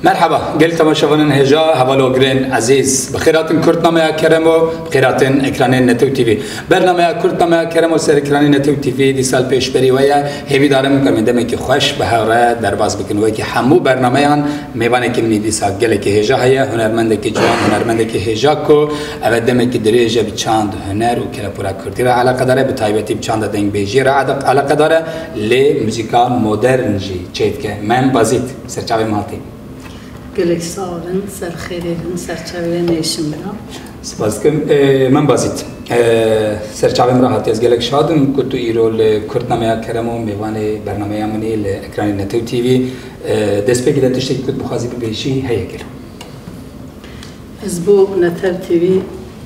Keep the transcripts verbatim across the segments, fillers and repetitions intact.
Merheba, gel temaşevanên hêja, hevalogirên ezîz. Bi xêr hatin Kurdnameya Keremo, bi xêr hatin ekranên Netew T V. Bernameya Kurdnameya Keremo ser ekranê Netew T V dîsa li pêşberî we ye. Hêvî darim ku em ê demekî xweş bi hev re derbas bikin. Wekî hemû bernameyan, mêvanekî min î dîsa gelekî hêja heye, hunermendekî ciwan, hunermendekî hêja ku ev e demekî dirêj e bi çand, huner û kelepûra kurdî re eleqedar e, bi taybetî bi çanda dengbêjiyê re eleqedar e, lê muzîka modern jî çêdike. Mem Bazît, serçavê min hatî. Gelek sağ olun, ser xêrê bin, ser çavê nêşin bira. Spas dikim. E, Mem Bazît, e, ser çavê min re hatî. Ez gelek şad im ku tu îro li Kurdnameya Keremo mêvanê bernameya min î li ekranê Netew T V. E, destpêkê de tiştekî ku tu bixwazî bibêjî heye gelo? Ez bo Netew T V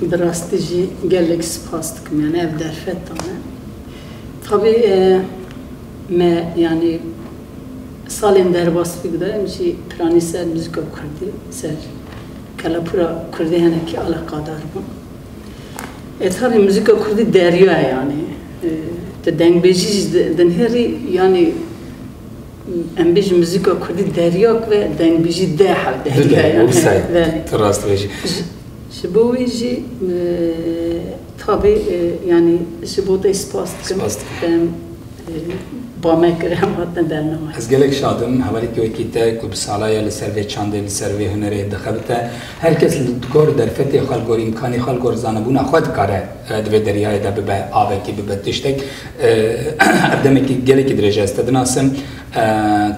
bi rastî jî gelek spas dikim. Yani ev derfet dane. Tabii, e, me, yani, salên derbas bigire, em jî piranî ser muzîka kurdî, ser kelepûra kurdî hinekî eleqedar bûn. E, tabii muzîka kurdî derya ye, yani. E, tu dengbêjî jî di-, dinihêrî, yani, em bêjin muzîka kurdî deryak ve dengbêjî de hev derya ye, yani. Belê. Tu rast dibêjî. Ji, ji bo wê jî, e, tabii, e, yani, ji bo te spas dikim. Spas dikim. Em, e, ba me kir, em hatin bername. Ez gelek şad im, hevalekî wekî te ku bi sala ye li ser vê çandê, li ser vê hunerê dixebite. Her kes li gor derfetê xwe, li gor îmkanê xwe, li gor zanebûna xwe dikare, e, di vê deryayê de bibe avekî, bibe tiştek. E, ev demekî gelekî dirêj e, ez te dinasim. E,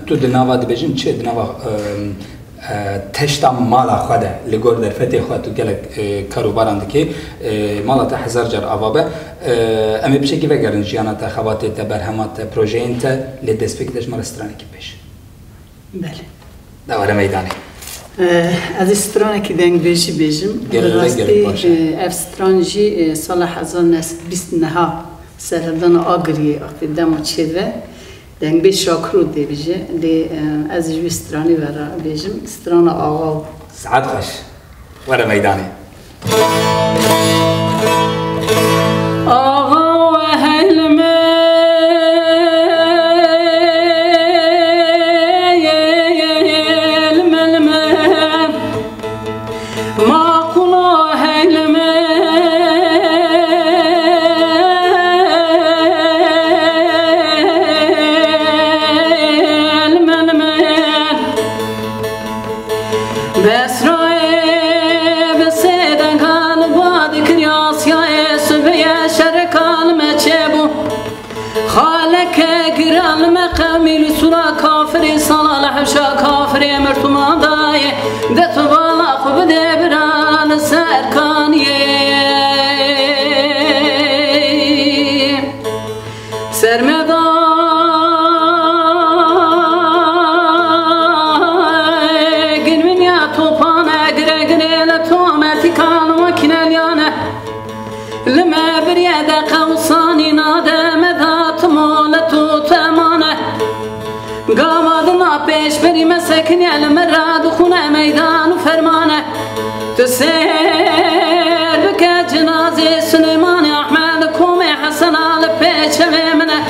tu di nava dibêjin çi? Di nava, e, e, teşta mala xwe de, li gor derfetê xwe tu gelek, e, kar û baran dikî. E, mala te hezar car ava be. E, em ê pişekî vegerin jiyana te, xebatê te, berhema te, projeyên te, lê destpêkê de ji me re stranekî bibêje. Belê. De were meydanê. E, ez ê stranekî dengbêjî bêjim. Gelek, gelek baş e. Bi rastî, e, ev stran jî, e, sala hezar neh sed bîst neha serhildana Agiriyê, axtê dema çêdibe. Dengbêj Şakiro dibêje, lê, e, ez ji wî stranî ve re bêjim, strana Axa û. Saet xweş. Were meydanê. Axa û heylme, heylme. Maqûlo heylme, heylme. Besrayê bi sê dengan bad kiriya, siyayê sibê ye şerika li me çêbû. Xaleke giran li me qewmî li sûra kafirê, sala li hewşa kafirê mirtûman dayê, dest û bala xwe bidê bira li ser kaniyê. Ser me da gin min ya topane, gire gire li tometîkan wekî neliyane. Li me biriye de qewsanî nade me da timo li tu temane. Gava dina pêşberî me sekiniye, li me re dixûne meydan û fermane. Tu sêr bike cinazê Silêmanê Ehmed, komê Hesena li pêçevê min e.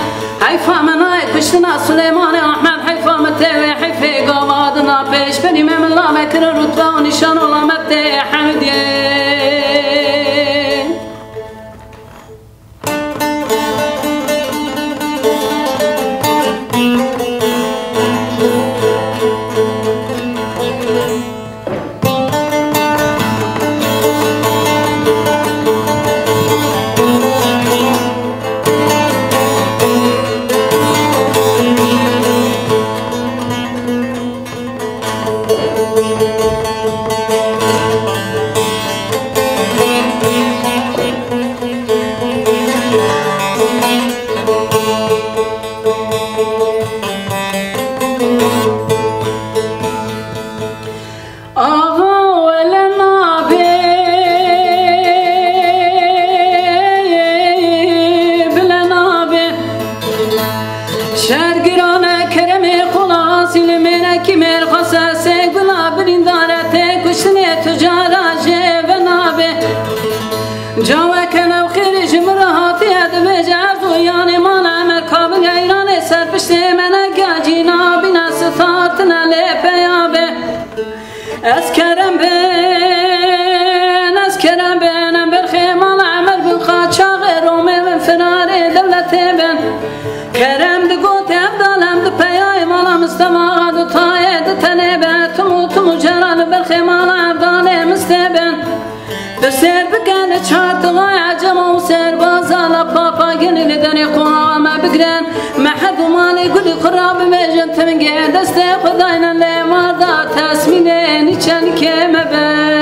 Heyfa me nayê kuştina Silêmanê Ehmed, heyfa me tê wê heyfê. Gava dina pêşberî me min la me kirin rutbe û nîşan û la me tê hewdiyê. Axa wele nabe, bile nabe. Şergirane keremê qola asîl mêrekî mêrxasa sêgula birîndare tê kuştinê tucara jê ve nabe. Caweke newxêrî ji min re hatiye dibêje, erzo yanê mala Emer Kabil Eyranê ser piştê me ne gecî nabîne, sitartine lê peya be. Ez kerem bin, ez kerem bin, em berxê mala Emer bin, qaçaxê Romê bin, firarê dewletê bin. Kerem di gotê Evdal, em di peyayê mala Mistefa, di tayê di tenê be, tim û tim û cera li berxê mala Evdalê Mistê bin. Di sêr bike li çar tivay ecema û serbaza la papa gelê li derê xwe me bigrin. Me her du malê gulî xwe rabimêjin, tingê destê xwe daynin lê mar da tesmînê nîçenikê me bin.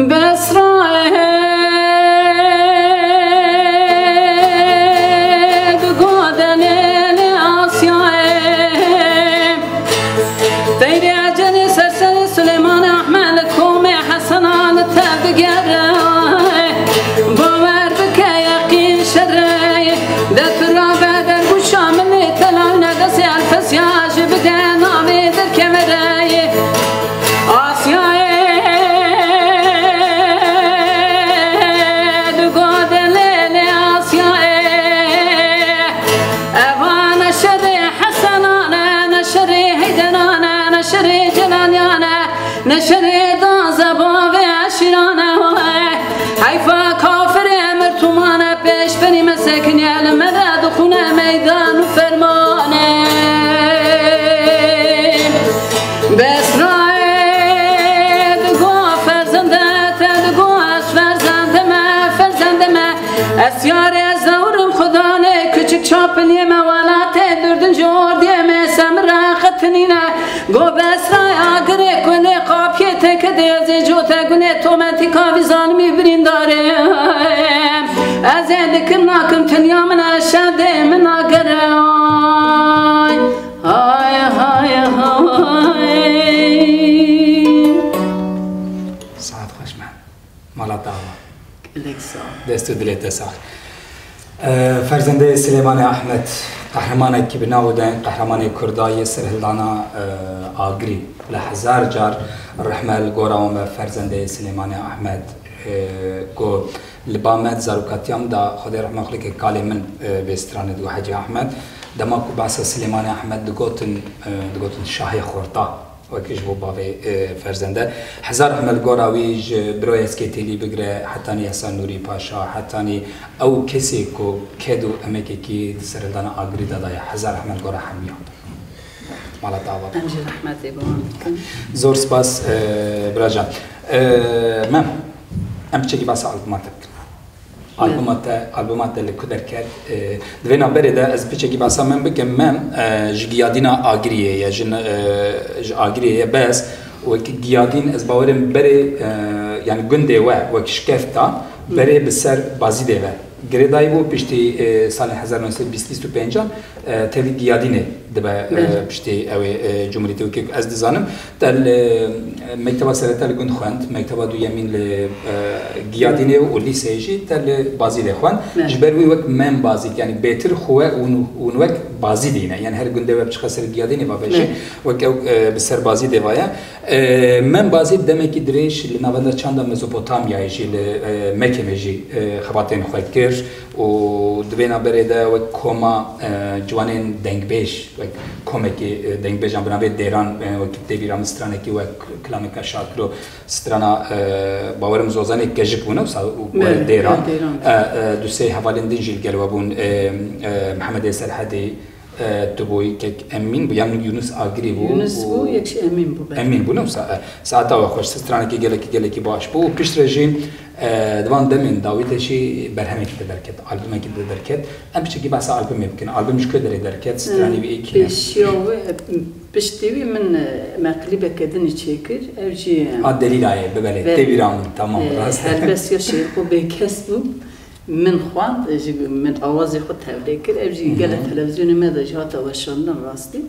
Besrayê digodenê li Asyayê. Teyrê ecelê serserê Silêmanê Ehmed li komê Hesena li tev digere. Bawer bike yeqîn şerê de tu rabe dergûşa min lê telawne destê Elfesya ji bide navê derkeve reyê. Asyayê digodelê lê Asyayê. Eva ne şerê Hesenan e, ne şerê Heyderan e, ne şerê Celaliyan e, ne şerê daze bavê eşîran e. Heyfa kafirê mirtuman e, pêşberî me sekiniye, li me re dixûne meydan û ferman e. Besrayê digo ferzende te, digo ez ferzende me, ferzende me. Esyarê ez dewrim xudanê, küçük çapiliyê me welatê durdin ji ordiyê me semira xitinîne. Go Besrayê agirê kulê qapiyê teke de ez ê cote gunê tometî kavî zanimî birîndarê. Ez ê dikim nakim tinya min e şedê min agere. Ay, ay, ay, ay. Saet xweş me. Mala te ava. Gelek sağ ol. Dest û dilê te sax. E, ferzendeyê Silêmanê Ahmed, qehremanekî bi nav û deng, qehremanê Kurda yê serhildana, e, Agirî. Li hezar car rehme li gora wan be ferzendeyê Silêmanê Ahmed, e, ku li ba me di zarokatiya min de Xwedê rehma xwe lê ke kalê min, e, vê stranê digo Hecî Ahmed. Dema ku behsa Silêmanê Ahmed digotin, e, digotin Şahê Xorta. Wekî ji bo bavê, e, ferzende. Hezar rehme li gora wî ji Biro Eskê Têlî bigire, hetanî Yasa Nûrî Paşa, hetanî ew kesê ku ked û emekekî di serhildana Agirî de daye. Hezar rehme li gora hemiyan. Mala te ava. Em jî rehmetê bi wan dikin. Zor spas, e, bira can. E, Mem, em piçekî behsa albuma te bikin. Albuma te, albuma te li ku derket? E, di vê navberê de ez piçekî behsa Mem bikim. Mem, e, ji Giyadîna Agiriyê ye, ji, e, ji Agiriyê ye, bes wek Giyadîn ez bawerim berê, e, yani gundê we wek Şkefta berê bi ser Bazîdê ve girêdayî bû, piştî, e, salên hezar neh sed bîst, bîst û pêncan, e, tevî Giyadînê dibe, e, Belê. Piştî ew ê, e, cumhuriyetê wekî ku ez dizanim. Te li, e, mekteba sereke li gund xwend, mekteba duyemîn li, e, Giyadînê û lîseyê jî te li Bazîdê xwend. Belê. Ji ber wî wek Mem Bazîd, yani bêtir xwe hûn, hûn wek Bazîdî ne. Yani her gundê we biçiqe ser Giyadînê va ve jî, Belê. Wek ew, e, bi ser Bazîdê va ye. E, Mem Bazîd demekî dirêj li navenda çanda Mezopotamyayê jî, li, e, Mekê me jî, e, xebatên xwe kir û di vê navberê de wek koma, e, ciwanên dengbêj, wek komekî, e, dengbêjan bi navê Dêran, e, wekî tê bîra min stranekî wek Kilameka Şakiro, strana, e, bawerim Zozanê Kejik bûne, wisa û Belê, Dêran. Belê, Dêran. E, e, du sê hevalên din jî li gel we bûn, e, e, Mihemedê Serhedî, E, tu bûyî kek Emîn bû, yan Yunus Agirî bû Yunus bû, û yek jî Emîn bû, belê. Emîn bû, ne wisa, e, saeta we xweş, stranekî gelekî, gelekî baş bû. Û piştre jî, e, di van demên dawî de jî berhemekî de derket, albumekî de derket. Em piçekî behsa albumê bikin. Album ji ku derê derket? Stranî wî ê kî ne? Pêşiya wê, e, piştî wî min, e, me klîbeke dinî çêkir. Ev jî, e, A Delîlayê, bi belê. Belê. Tê bîra min, tamam, e, rast e. Helbestiya Şêrxo Bêkes bû. Min xwend, jî min awazê xwe tevlê kir. Ev jî Hı hı. gelek televîzyonê me de jî hate weşandin rastî.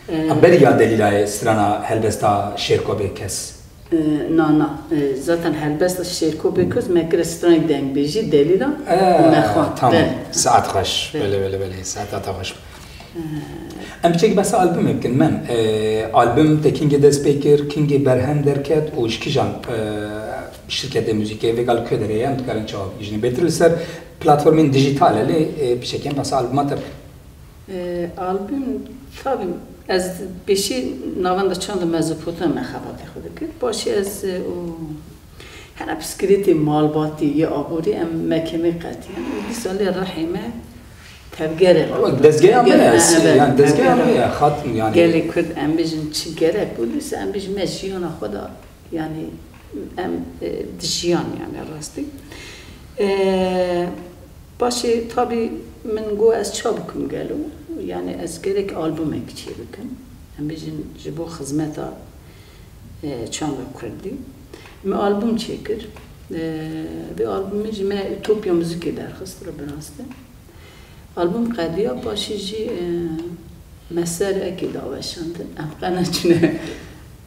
Ee, A, beriya Delîlayê strana helbesta Şêrko Bêkes. Ee, na, na. Ee, zaten helbesta Şêrko Bêkes me kire stranek dengbêjî Delîla Ee, û me xwend. Tamam. Belê. Saet xweş. Belê. Belê, belê, belê. Saeta te xweş. Ee. Em biçek behsa albumê bikin. Men, ee, album te kingê dest pê kir, kingê berhem derket û ji kîjan, ee, şirketê muzîkê vêga li ku derê ye, em dikarin çawa bigihîjin. Bêtir li ser platformên dijîtal e, lê, ee, biçekên behsa albuma te bikin. Ee, album, tabî, ez pêşî navenda çanda Mezopotamya me xebatê xwe dikir. Paşê ez, ee, û hene piskirêtê malbatî yê aborî em mekemê qetiyan. Û dîsa lê rihê me tevgere. Wala dezgeya me Tevgere, ye, he, evet, yani dezgeya me tevgere. ye, xatim yani. Gelê Kurd em bêjin çi gerek bû, dîsa em bêjin me jiyana xwe da, yani em, e, dijiyan yani rastî. E, Paşê tabî min got ez ça bikim gelo, yani ez gerek albumek çê bikim. Em bêjin ji bo xizmeta, e, çanda kurdî. Me album çêkir. E, vê albumê jî me Ütopya Muzîkê derxist, re bi rastî. Album qediya, paşê jî, e, me ser ekê daweşandin. Em qe neçûne,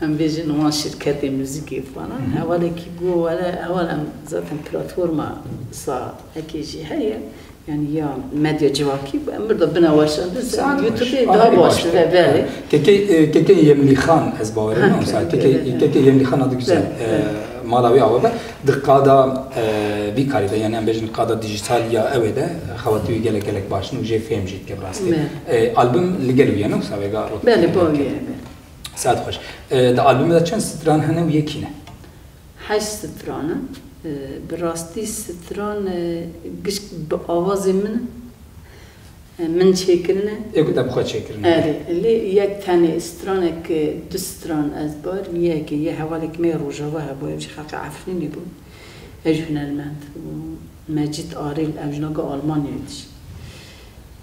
em bêjin wan şirketê muzîkê falan. Hı hı. Hevalekî got, wele, heval em zaten platforma sa ekê jî heye. Yani ya medya civakî, em bir de bina weşandin, ser Saet baş. YouTubeê Ah, daha ê baş, baş, belê. Kekê, e, kekê Yemlî Xan, ez bawerim Ha, wisa. Kekê, kekê, evet, kekê Yemlî Xan adı güzel. Evet, E, evet. Mala wî awe be. Di qada, e, vî karî de, yani em bêjin qada dijîtal ya ew ê de, xebatî wî gelek, gelek baş in û jê fêm jî dike bi rastî. Evet. E, album li gel wî ye, ne wisa vêga rot Belê, kene ba wî ye, belê. Saet xweş. E, di albumê de çend stran hene û yê kî ne? Heşt stran in. E, bi rastî stran, e, gişk bi awazê min in. E, min çêkirine. Ê ku te bi xwe çêkirine. Erê, lê yek tenê stranek, e, du stran ez bar, yekê yê hevalek me Rojava hebû, ev jî xelqê Efrînê bû. Ev jî hunermend bû. Mecîd Arîl, ev jî naga Almanyayê dijî.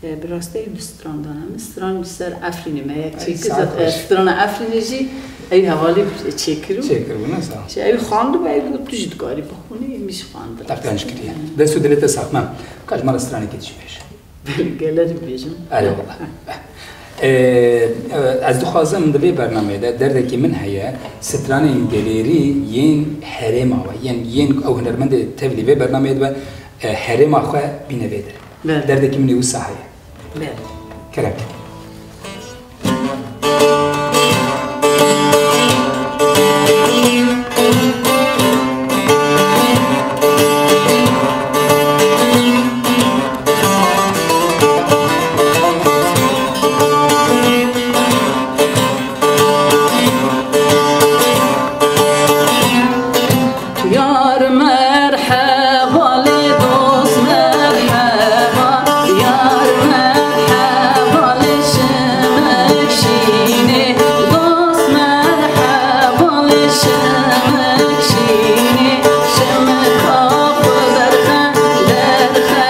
E, bi rastî ew du stran dane min. Stran li ser Efrînê me yek Ay, çêkir. Saet Zat-, e, xweş. Strana Efrînê jî ew hevalê çêkir û Çêkir bû, ne sağ ol. Şey, ew xwendibû, ew got, tu jî dikarî bixwînî, min jî xwendin. Te qenc kiriye. Hmm. Dest û dilê te sax, Mem. Ka ji me re stranekê dijî bêje. Belê, gelerî bêjim. Erê wala. Ee, e, ez dixwazim di vê bernameyê de derdekî min heye, stranên gelêrî yên herêma we, yên, yên ew hunermendê tevlî vê bernameyê dibe, e, herêma xwe bîne vê derê. Belê. Derdekî min ê wisa heye. Belê. Kerem. Yar merheba lê dost merheba, yar merheba lê şimik şînê, dost merheba lê şimik şînê, şimika xwe derxe, derxe,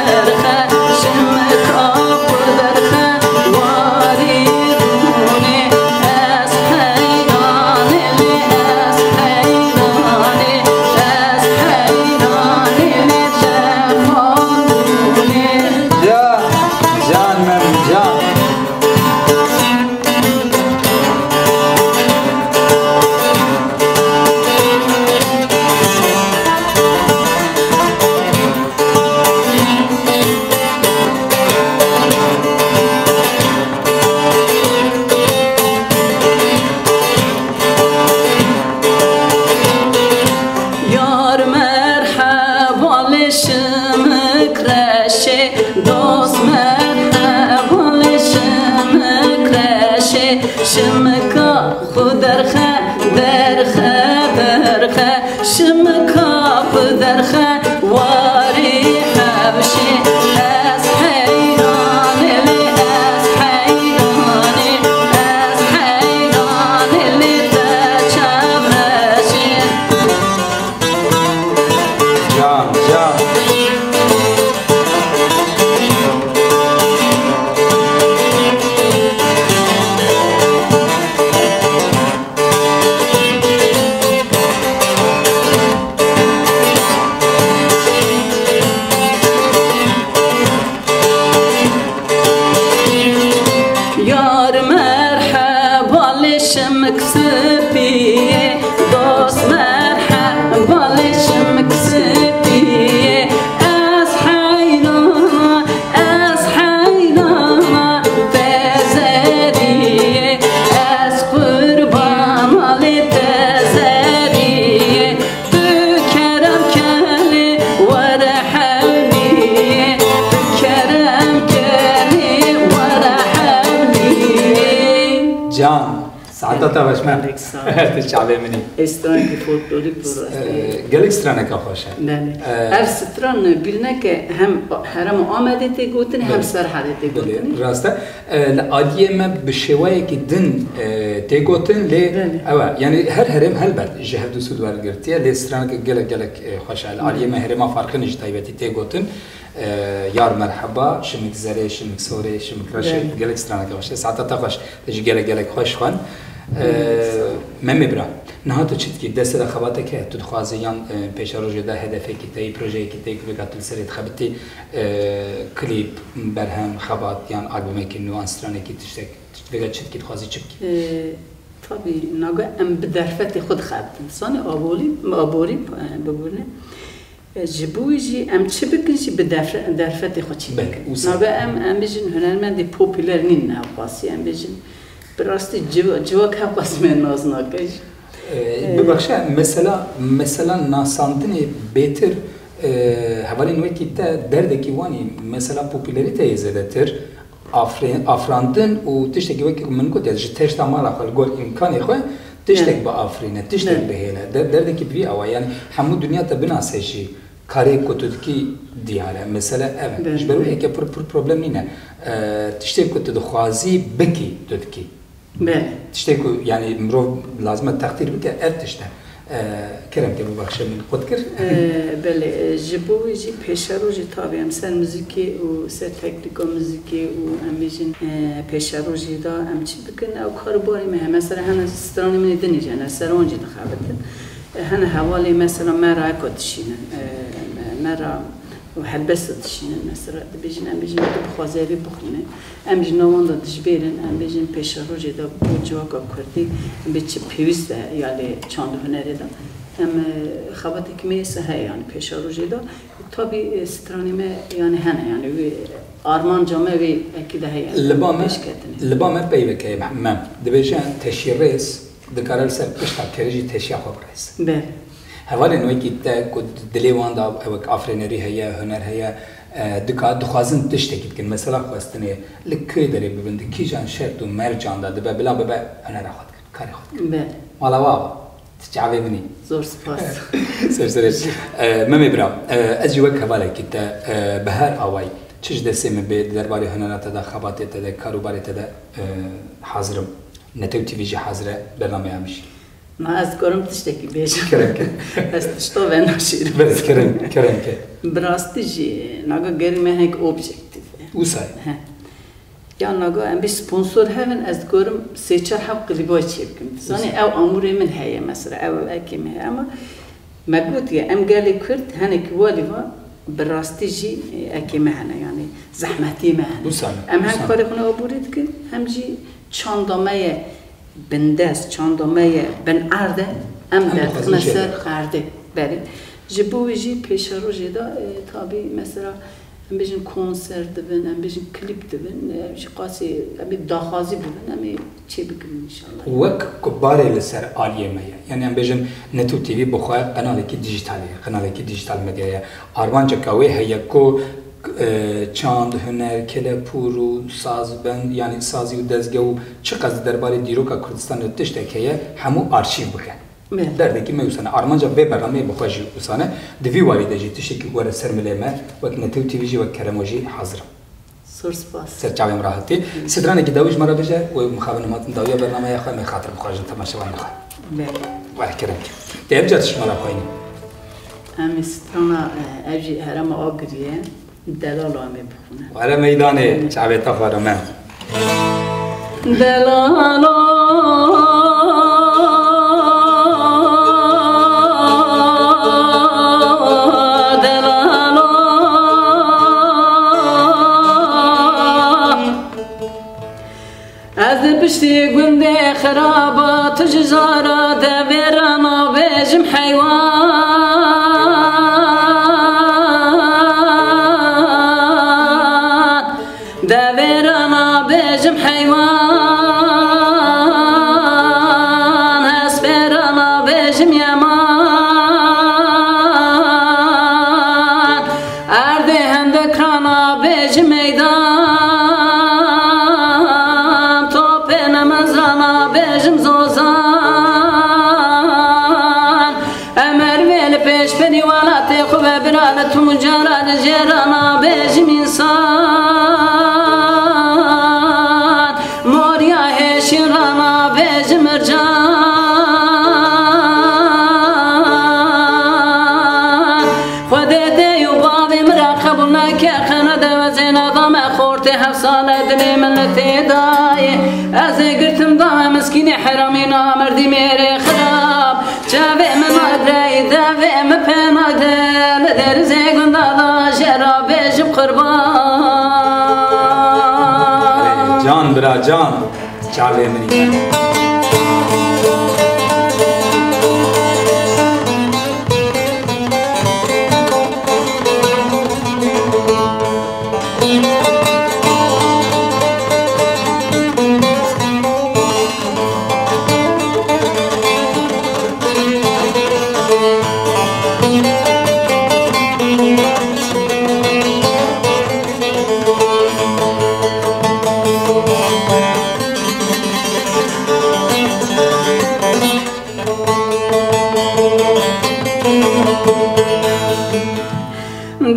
derxe, şimika xwe derxe, warî rûnê. Ez heyranê lê, ez heyranê, ez heyranê lê te xwendûnê. Can, can Mem, can. Yar merheba lê şimik reşê, dost merheba lê şimik reşê, şimika xwe derxe, derxe, derxe, şimika xwe derxe, warî hewşê. Ez heyranê lê, ez heyranê, ez heyranê lê te çavreşê. Can, can. Sata baş me. Gelek sağ ol. Tu çavê min î. Ê strankî folklorîk bi rastî. Ee, gelek straneka xweş e. Belê. Ee, Ev stran bîr neke hem herema Amedê tê gotin hem Belê. Serhedê tê Belê, gotin. Rast e. Ee, li aliyê me bi şêweyekî din, e, tê gotin, lê Belê. Ew e. Yani her herêm helbet ji hevdu sûd wergirtiye, lê straneke gelek gelek, e, xweş e. Li aliyê me herêma Farqinê ji taybetî tê gotin. Ee, Yar merheba, şimik zerê, şimik sorê, şimik reşê, Belê. Gelek straneke xweş e. Saeta te xweş, te jî gelek gelek xweş xwend. Ee, Memê bira, niha tu çi dikî? Destê de xebatek heye? Tu dixwazî yan, e, pêşerojê de hedefekî te yî, projeyekî te yî ku vêga tu li serê dixebitî, e, klîp, berhem, xebat yan albumekî nû an stranekî tiştek, vêga çi dikî, dixwazî çi bikî? Ee, Tabî, naga em bi derfetê xwe dixebitin. Sanê aborî, aborî, e, bibûne. E, ji bo wî jî em çi bikin jî bi derfe-, derfetê xwe çî Belê, bikin. Wisa. Naga em, em bijin hunermendê popüler nîn hewqasî, em bijin bi rastî civ-, civak hewqasî me nas nake jî. Ee, Ee, bibexşe, mesela, mesela nasandinê bêtir, e, hevalên wekî te derdekî wan î, mesela popülerîteyê zêdetir, afrê-, afirandin û tiştekî wekî min got, ya ji teşta mala xwe li gor îmkanê xwe tiştek Evet. biafirîne, tiştek Evet. bihêle. De-, derdekî bi vî awa, yani hemû dinya te binase jî karê ku tu dikî diyar e. Mesele ev e. Belê, Ji ber wê belê. Yeke pir, pir problem nîne. E, tiştê ku tu dixwazî bikî, tu dikî. Belê. Tiştê ku, yani, mirov lazim e teqdîr bike, ev tişt e. E, kerem ke bibexşe min xwe dikir. E, belê, e, ji bo wî jî pêşerojê tabî em ser muzîkê û ser teknîka muzîkê û em bêjin, e, pêşerojê de em çi dikin, ew kar û barê me heye. Mesela hene stranê min ê dinê jî hene ser wan jî dixebitin. E, hene hevalê mesela me re eko dişînin, e, me, me re û helbesta dişînin, mesela, dibêjin, em bêjin, tu bixwazî evê bixwîne. Em ji nav wan de dijbêrin, em bêjin, pêşerojê de bo civaka kurdî, em bê çi pêwîst e ya lê çand û hunerê de. Em, e, xebateke me êse heye, yani pêşerojê de. Tabî, e, stranê me, yani hene, yani wê armanca me wê ekî de heye, Li ba me, pêşketinê. Li ba me peyveke ye, Mem. Dibêje, teşî rêz, dikare li ser pişta kerê jî teşiya xwe birêz. Belê. Hevalên wekî te ku dilê wan de ew wek afirênerî heye, huner heye, e, dika-, dixwazin tiştekî bikin. Mesela xwestinê li kê derê bibin, di kîjan şert û mercan de dibe, bila bibe hunera xwe dikin, karê xwe dikin. Belê. Mala we ava, tu çavê min î. Zor spas. Ser serê. E, Memê bira, e, ez jî wek hevalekî te, e, bi her awayî, çi ji destê min bê, di derbarê hunera te de, xebatê te de, karûbarê te de, e, hazir im. Netew T V jî hazir e, bernameya min jî. Ma ez dikarim tiştekî bêjim. Kerem ke. Ez tişta venaşêrim. Belê, kerem, kerem ke. Bi rastî jî, naga gerî me hinek objektîf e. Wisa ye. He. Ya naga em bê sponsor hebin, ez dikarim sê çar heb klîba çêbikim. Zanî, Wisa. Ew amûrê min heye, mesela, ew ekê min heye, ama me gotiye, em gelê Kurd, hinek walî va, bi rastî jî, e, ekê me hene, yani zehmetiyê me hene. Wisa, Em hem wisa. Karê xwe ne aborî dikin, hem jî çanda me ye bindest, çanda me ye bin erd e, em Em derdixine dixwazin ser jê erdê. Belê. Ji bo wî jî pêşerojê de, e, tabî mesela em bêjin konser dibin, em bêjin klîp dibin, e, jî qasî em ê daxwazî bibin, em ê çê bikin înşallah. Wek ku barê li ser aliyê me ye. Yani em bêjin Netew T V bi xwe qenalekî dijîtal e, qenalekî dijîtal medya ye. Armanceka wê heye ku, e, çand, huner, kelepûr û sazbend, yani sazî û dezge û çiqas di derbarê dîroka Kurdistanê de tiştek heye, hemû arşîv bike. Belê. Derdekî me wisa ne. Armanca vê bernameyê bi xwe jî wisa ne. Di vî warî de jî tiştekî were ser milê me, wek Netew T V jî, wek Keremo jî hazir im. Zor spas. Ser çavê min re hatî. Stranekî dawî ji me re bêje, wê mixabin em hatin dawiya bernameya xwe, em ê xatir bixwajin temaşevanê xwe. Belê. Were kerem ke. Tê ev car ji me re xwînî. Em ê strana, e, ev jî herema Agirî ye. Delala em ê bixwînin. Were meydanê, çavê te xwe re me. Delala, delala. Ez li piştî gundê xiraba, tu ji zara devê re nabêjim heywan. Devê re nabêjim heywan, hespê re nabêjim yeman. Erdê hindik re nabêjim meydan, topê nemez re nabêjim zozan. Welatê xwe ve bira li Tuncara li jêra nabêjim însan. Moriya hêşî ra nabêjim mircan. Xwedê dê û bavê min re qebûl neke, qe nedewezê neda me xortê heft sale dilê min li tê dayê. Ez ê girtim da me miskînê heramî namerdî mêrê xirab. Çavê min nagireyî, devê min pê nagire, li dêrizê gunda da jê ra bêjim qurban. Can bira can, çavê min î.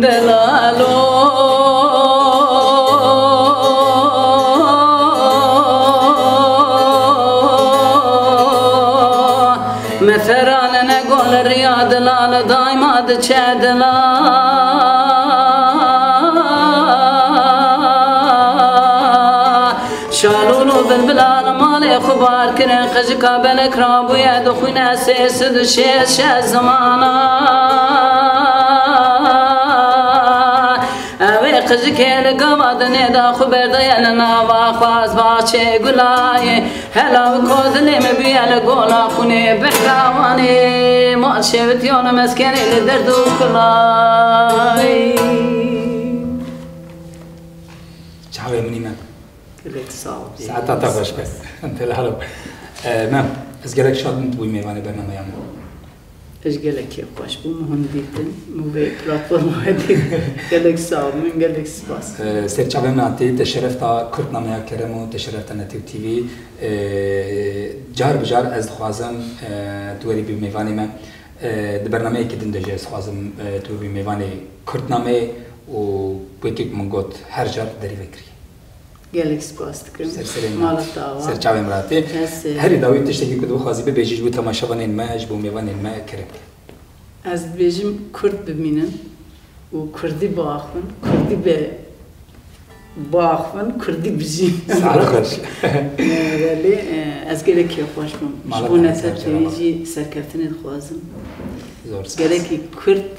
Delalo, me ferane ne gol riya delal, daima diçe delal. Şalûl û bilbilan malê xwe bar kirin, qijika belek rabûye dixwîne sê sed û şêst şeş zimana. Ew ê qijikê li gava dinê da xwe berdaye li nava xwe, ez baxçê gulayê. Hela wiko dilê me bûye li gola xwînê behrawanê. Mal şewitiyo li meskenê li derd û kulayê. Çavê min î me. Gelek sağ ol. Saeta te xweş be. Delalo. E, Mem, ez gelek şad bûm tu bûyî mêvanê bernameya min. Ez gelek kêfxweş bûm, min hûn dîtin, min vê platforma we dît. Gelek sağ ol, min gelek spas. E, ser çavê min hatî, te şeref da Kurtnameya Kerem û te şeref da Netew T V. E, car bi car ez dixwazim, e, tu werî bî mêvanê me. E, di bernameyekî din de jî ez dixwazim, e, tu bibî mêvanê Kurtnameyê û wekî ku min got her car derî vekirî. Gelek spas dikim. Ser serê min. Mala te ava. Ser çavê min hatî. Ez, e, Herî dawî tiştekî ku tu bixwazî bibêjî ji bo temaşevanên me, ji bo mêvanên me kerem ke. Ez dibêjim Kurd bimînin û Kurdî biaxivin, Kurdî be, biaxivin, Kurdî bijîn. Saet xweş. E, belê, e, ez gelek kêfxweş bûm. Ji bo Netew T V jî serkeftinê dixwazim. Zor spas. Gerekî Kurd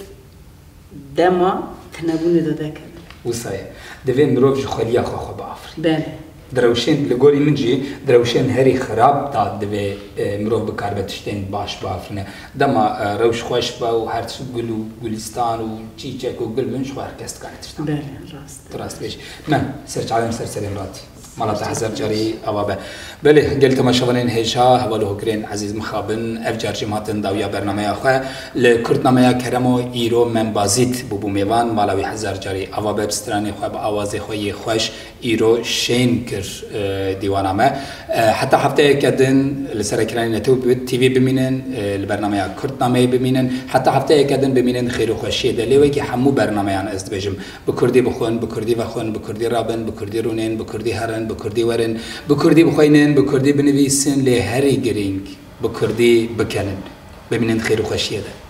dema tinebûnê de dekeve. Wisa ye. Divê mirov ji xweliya xwe xwe biafirîne. Belê. Di rewşên, li gorî min jî, di rewşên herî xirab de divê, e, mirov bikaribe tiştên baş biafirîne. Dema, e, rewş xweş be û her tişt gul û gulîstan û çîçek û gul bin, ji xwe her kes dikare tiştan. Belê, rast. Tu rast bêjî. Mem, ser çavê min, ser serê min hatî. Mala te hezar carî ava be. Belê, gel temaşevanên hêja, heval û hokirên ezîz mixabin, ev car jî em hatin dawiya bernameya xwe. Li Kurtnameya Keremo îro Mem Bazît bûbû mêvan, mala wî hezar carî ava be, bi stranê xwe, bi awazê xwe yê xweş îro şên kir, e, dîwana me. E, heta hefteyeke din li ser ekranê Netew T V bimînin, e, li bernameya Kurtnameyê bimînin. Heta hefteyeke din bimînin xêr û xweşiyê de. Lê wekî hemû bernameyan ez dibêjim. Bi kurdî bixwin, bi kurdî vexwin, bi kurdî rabin, bi kurdî rûnên, bi kurdî herin, bi kurdî werin, bi kurdî bixweynin, bi kurdî binivîsin, lê herî girîng bi kurdî bikenin. Bimînin di xêr û xweşiyê de.